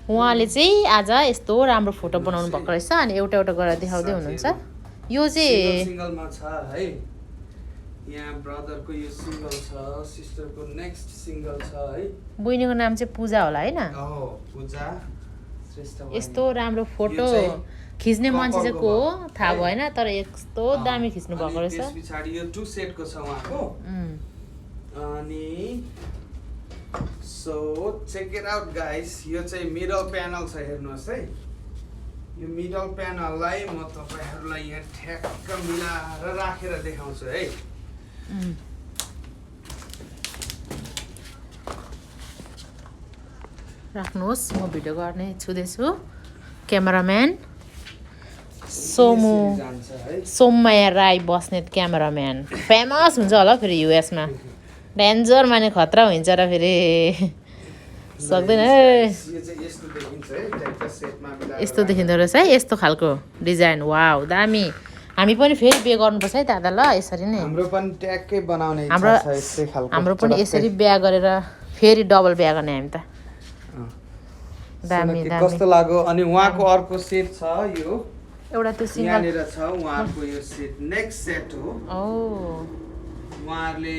उहाँले चाहिँ आज यस्तो राम्रो फोटो बनाउनु भएको रहेछ अनि एउटा एउटा गरेर देखाउँदै हुनुहुन्छ यो चाहिँ सिंगलमा छ है यहाँ ब्रदरको यो सिंगल छ सिस्टरको नेक्स्ट सिंगल छ है बहिनीको नाम चाहिँ पूजा होला हैन पूजा श्रेष्ठ यस्तो राम्रो फोटो खिच्ने मान्छे चाहिँ को हो थाहा भएन तर यस्तो दामी खिच्नु भएको रहेछ त्यसपछि यो 2 सेटको छ उहाँको अनि so check it out guys यो चाहिँ मिडल प्यानल छ हेर्नुहोस् है यो मिडल प्यानललाई म तपाईहरुलाई यहाँ ठ्याक्क मिलाएर राखेर देखाउँछु है राख्नुहोस् म भिडियो गर्ने छुदैछु cameraman Sommaya Rai Basnet cameraman famous हुन्छ होला फेरि युएस मा डेन्जर माने खतरा हुन्छ र फेरि सक्दैन यस्तो देखिँदो रहेछ है यस्तो खालको डिजाइन वाउ दामी हामी पनि फेरि बिहे गर्नुपर्छ है दादा ल यसरी नै हाम्रो पनि ट्याक्कै बनाउने इच्छा छ यस्तै खालको हाम्रो पनि यसरी बिहे गरेर फेरि डबल बिहे गर्ने हामी त दामी दामी कस्तो लाग्यो अनि उहाँको अर्को सेट छ यो एउटा त्यो सिंगल यहाँनिर छ उहाँको यो सेट नेक्स्ट सेट हो उहाँहरूले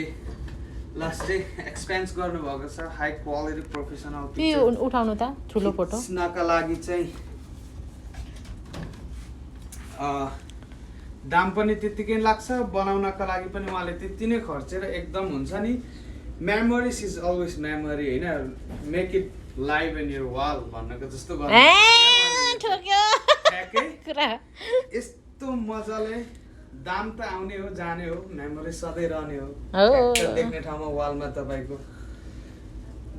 लास्टै एक्सपेन्स गर्नु भएको छ हाई क्वालिटी प्रोफेसनल त्यो उठाउनु त ठुलो फोटो खिच्नका लागि चाहिँ दाम पनि त्यतिकै लाग्छ बनाउनका लागि पनि उहाँले त्यति नै खर्चेर एकदम हुन्छ नि मेमोरिज इज अलवेज मेमोरी हैन make it live in your wall भन्नको जस्तो गर्नु यस्तो मजाले दाम त आउने हो जाने हो मेमोरी सधैँ रहने हो देख्ने ठाउँमा वालमा तपाईको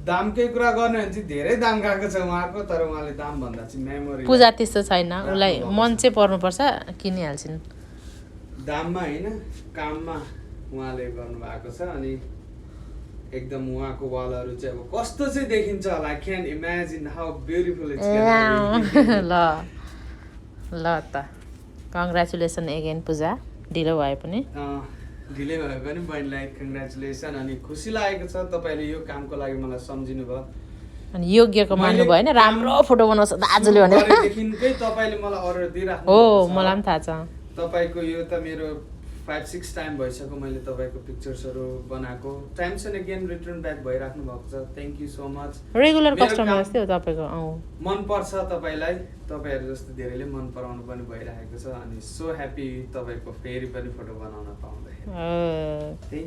दामकै कुरा गर्ने भने चाहिँ धेरै दाम गएको छ उहाँको तर उहाँले दाम भन्दा चाहिँ मेमोरी पूजा त्यस्तो छैन उलाई मन चाहिँ पर्नुपर्छ किनिहाल्छिन् दाममा हैन काममा उहाँले गर्नु भएको छ अनि एकदम उहाँको वालहरु चाहिँ अब कस्तो चाहिँ देखिन्छ होला can imagine how beautiful it's ल ल त कङ्ग्रेचुलेसन अगेन पूजा ढिलो भए पनि ढिलै भए पनि बहिनीलाई कङ्ग्रेचुलेसन अनि खुसी लागेको छ तपाईले यो कामको लागि मलाई सम्झिनु भयो अनि योग्यको मान्नु भयो हैन राम्रो फोटो बनाउँछ दाजुले भनेर देखिनकै तपाईले मलाई अर्डर दिइराख्नु हो मलाई पनि थाहा छ तपाईको यो त मेरो 5-6 टाइम भइसक्यो मैले तपाईको पिक्चर्सहरु बनाएको times and again return back भइराख्नु भएको छ thank you so much regular customer जस्तै हो तपाईको मन पर्छ तपाईलाई तपाईहरु जस्तो धेरैले मन पराउनु पनि भइराखेको छ अनि सो ह्यापी तपाईको फेरि पनि फोटो बनाउन पाउँदै